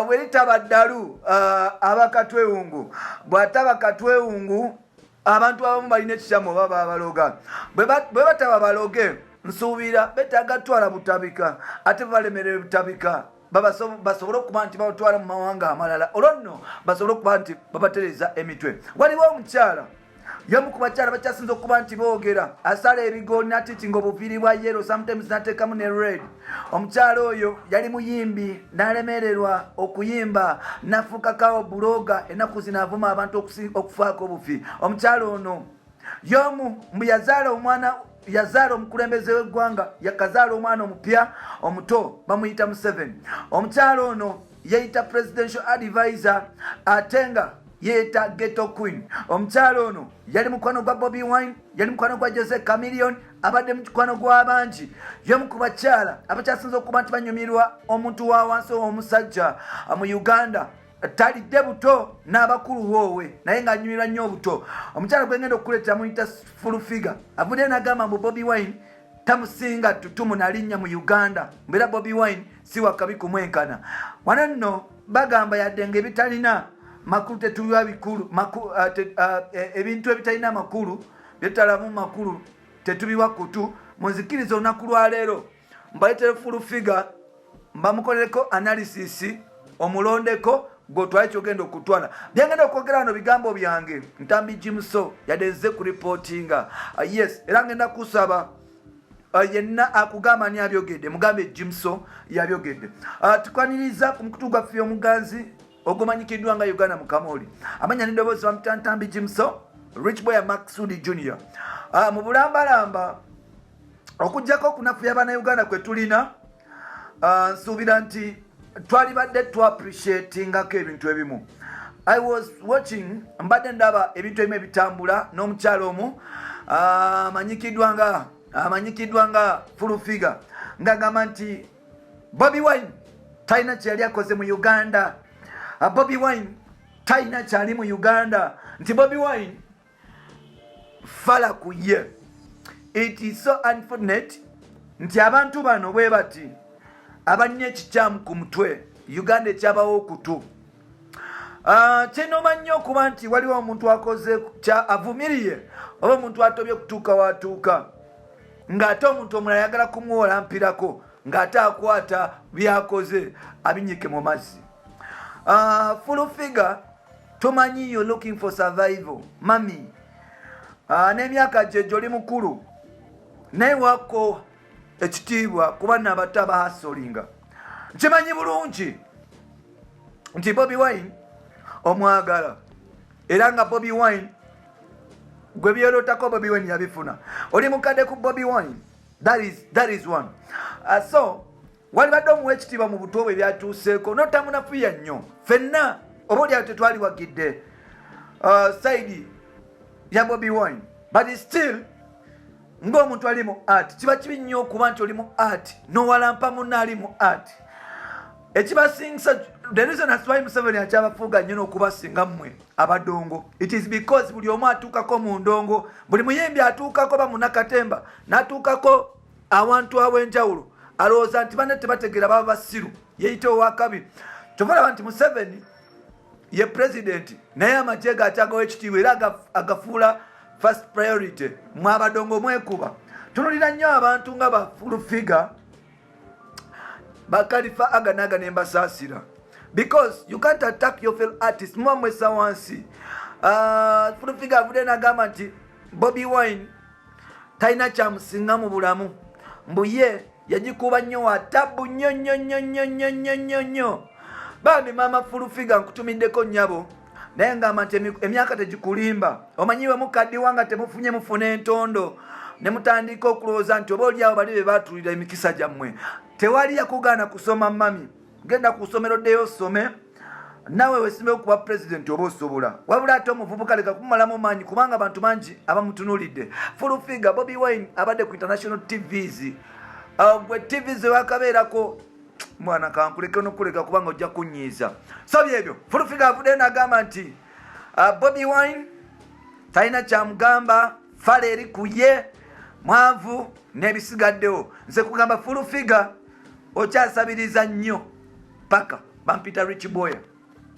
Bwe litaba ddalu, aba katwewungu. Bw'ataba katwewungu, abantu abamu balina ekikyamu oba babaloga. Bwe bataba baloge, nsuubira betaaga twala butabika, ate balemerere butabika basobole okuba nti babatwala mu mawanga amalala, olwo nno basobole okuba nti babatereza emitwe. Waliwo omukyala, y'omu ku bakyala bakyasinza okuba nti boogera, asala ebigooli natiikinga obuviiri bwa yellow, sometimes nateekamu ne red. Omukyala oyo yali muyimbi, n'alemererwa okuyimba, nafuukakawo blogger. Ennaku zino avuma abantu okufaako obufi. Omukyala ono y'omu mbu yazaala omwana, yazaala omukulembeze w'eggwanga, yakazaala omwana omupya omuto, bamuyita Museveni. Omukyala ono yeyita presidential advisor, ate nga yeeta ghetto queen. Omukyala ono yali mukwano gwa Bobi Wine, yali mukwano gwa Jose Chameleone, abadde mukwano gw'abangi. Y'omu ku bakyala abakyasinza okuba nti banyumirwa omuntu wa wansi ow'omusajja mu Uganda. Talidde buto n'abakulu woowe, naye ng'anyumirwa nnyo obuto. Omukyala gwengenda okukuleetera muyita Full Figure. Avuddeyo n'agamba mbu Bobi Wine tamusinga tutumu nalinnya mu Uganda, mbeera Bobi Wine si wakabi kumwenkana. Wano nno bagamba yadde nga ebitalina makulu tetubiwa bikulu, ebintu ebitalina makulu, byetutalamu makulu, tetubiwa kutu. Munzikiriza olunaku lwaleero mbaletere Full Figure, mbamukolereko analysis, omulondeko gwotwale kyogenda okutwala. Byengenda okwogera wano bigambo byange, Ntambi Jimso, yadde nze ku reportinga. Yes, era ngenda kusaba yenna akugamba ani abyogedde, mugambe Jimso yabyogedde. Tukwaniriza ku mukutu gwaffe omuganzi ogumanyikiddwa nga Uganda Mukamoli. Amanya n'eddoboozi bamuta Ntambi Jimso, Rich Boy Maxudi Junior. Mu bulambalamba, okugjako okunafuya Bannayuganda kwe tulina, nsuubira nti twalibadde twaappreciatingako ebintu ebimu. I was watching, mbadde ndaba ebintu ebimu ebitambula n'omukyalo omu amanyikiddwa nga Full Figure, ng'agamba nti Bobi Wine talina kyeyali akoze mu Uganda. Bobi Wine talina kyali mu Uganda, nti Bobi Wine fala ku ye. It is so unfortunate nti abantu bano bwe bati abalina ekikyamu ku mutwe, Uganda ekyabawo okutu. Kyenoma nnyo okuba nti waliwo omuntu akoze avumiriye oba omuntu atobye okutuuka watuuka, ng'ate omuntu omulala ayagala kumuwola mpirako, ng'ate akwata byakoze abinyike mu mazzi. Full Figure, tomanyi you looking for survival, mami. N'emyaka gye gyoli mukulu, naye wako ekitiibwa kuba nabato abahasolinga. Nkimanyi bulungi nti Bobi Wine omwagala, era nga Bobi Wine gwe byerotako, Bobi Wine yabifuna. Oli mukadde ku Bobi Wine, that is one. So walibadde omuwa ekitiibwa mu buto bwe byatuuseeko, notamunafuya nnyo. Ffenna oba oliawo tetwaliwagidde side ya Bobi Wine, but still ng'omuntu ali mu art, kiba kibi nnyo okuba nti oli mu art nowalampa munna ali mu art. Ekibasingisa, the reason as why Museveni akyabafuuga nnyo n'okubasinga mmwe abadongo, it is because buli omu atuukako mu ndongo, buli muyimbi atuukako bamunakatemba n'atuukako awantu aw'enjawulo, alowooza nti banne tebategeera, baba basiru, yeyita owakabi. Kyova olaba nti Museveni ye pulezidenti, naye amagye gakyagawo ekitiibwa era agafuula first priority. Mwabadongo mwekuba tunulira nnyo abantu nga ba Full Figure, bakalifa aganaga, nembasaasira because you can't attack your fellow artist. Muba mwesa wansi. Full Figure avudde nagamba nti Bobi Wine talina kyamusinga mu bulamu, mbu ye yagikuba nnyo wa tabu nnyo nnyo nnyo nnyo nnyo nnyo nnyo nnyo. Bambi maama Full Figure, nkutumiddeko nnyabo, naye ngamba nti emyaka tegikulimba. Omanyiwe mukaddiwa nga temufunye, mufuna entondo ne mutandika okulowooza nti oba oliawo bali be baatulira emikisa gyammwe. Tewali yakugaana kusoma, mami. Genda ku ssomero, ddeyo osome, nawe wesimbe okuba pulezidenti oba osobola. Wabula ate omuvubuka leka kumumalamu maanyi, kubanga abantu bangi abamutunuulidde. Full Figure, Bobi Wine abadde ku international TVs. Gwe TVs wakabeerako mwana, kankuleke nokuleka kubanga ojja kunyiiza. So byebyo, Full Figure avuddeyo n'agamba nti Bobi Wine talina kyamugamba, fala eri ku ye, mwavu n'ebisigaddewo. Nze kugamba, Full Figure, okyasabiriza nnyo paka. Bampita Rich Boya.